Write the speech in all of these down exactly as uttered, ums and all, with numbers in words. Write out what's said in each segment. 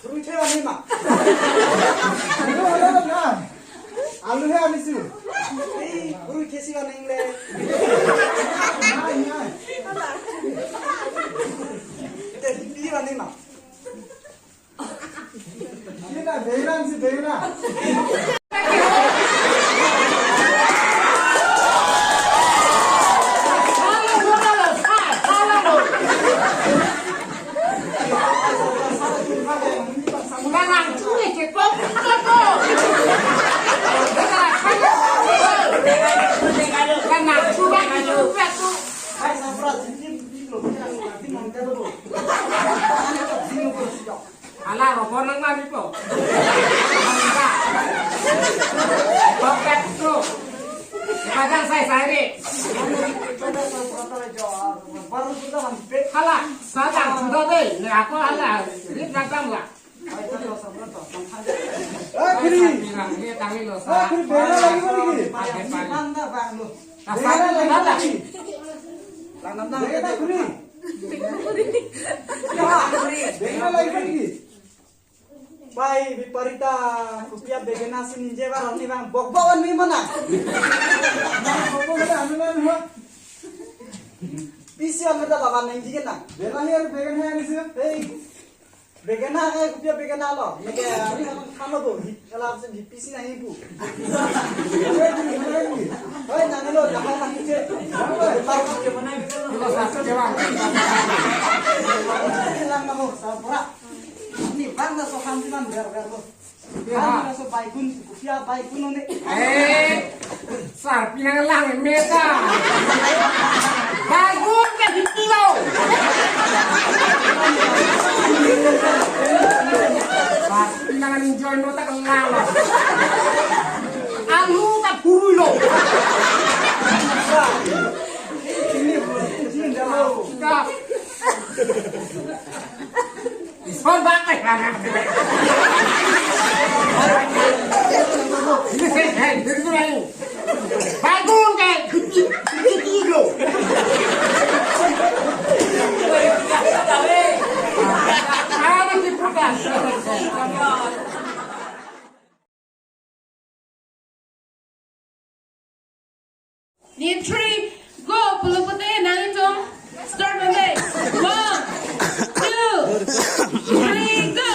Rui the aning ma? Alu, alu, alu, na. Alu he aning su. Ei, rui the si aning le. Nai, nai. Te, pi aning ma? Ini na, beran si beran. Hala, rokok nang mami po. Rokok tu. Padang sai sai re. Hala, sadang sudah deh. Nih aku hala. Ini datang lah. Ah, kiri. Bilang dia tanggi lo. Ah, kiri, bela lagi mana lagi? Ada paling. Bela lagi mana lagi? Bela kiri. Bela lagi mana lagi? Bai, biparita, kopi a begena si ninje bar ni bang, bok bok an ni mana? Bok bok an ni mana? Pisi an meda laban nang jigen na. Bela her begena ni sih. Hei. Begena ke kopi a begena lo. Neke ari hamang khalo bo. Kalau absen di pisi na ibu. Hoi, nang lo, jangan nang ije. Lo sa kecewa. Hilang namo sabra. Ni bang na so ham di man ber ber lo. Ya. Ham na so baigun, kopi a baigun ne. Eh. Sarpi nang lang meta. Bagun ke hiti lo. Sarpi nang enjoy no tak lang lo. Alu tak puru lo. Ka. Ison bak eh. Ini saya, saya, diri dulu ayo. Bagun ke, gigi, gigi lo. Ada di putar. Nin three, go, pulo pute, nangtum. Start Monday. One, two, three, go.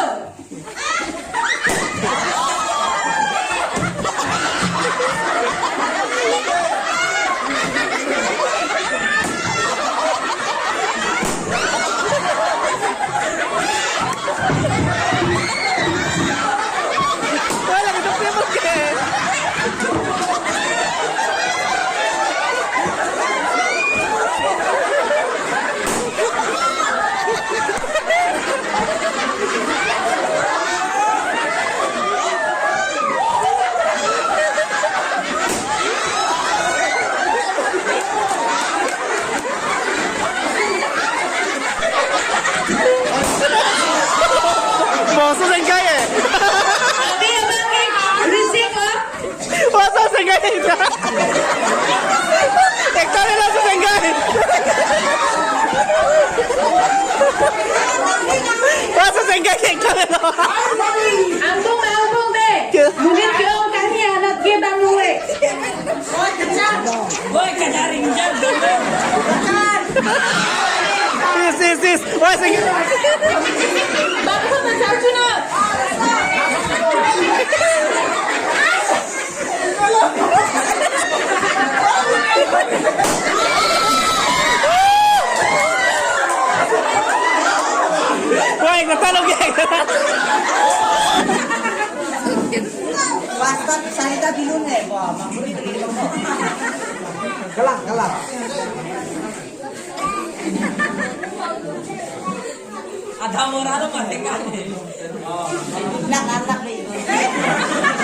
Bangso sengkai eh. Abi abang ke receive, ah? Bangso sengkai eh. Ekta bela so sengkai. Bangso sengkai ekta bela. Angkung angkung de. Ke? Mungkin ke ong kami anak ke bang nure. Woi, kajaring jam dulu. Yes, yes, yes. Wah, sing. Bapak sama Chalchuna. Wah, kata lagi. Basta sarita bilun eh, wah, mangkuri bilun. Kalah, kalah. Ada orang tu masih kan? Nak, nak, nak, nak.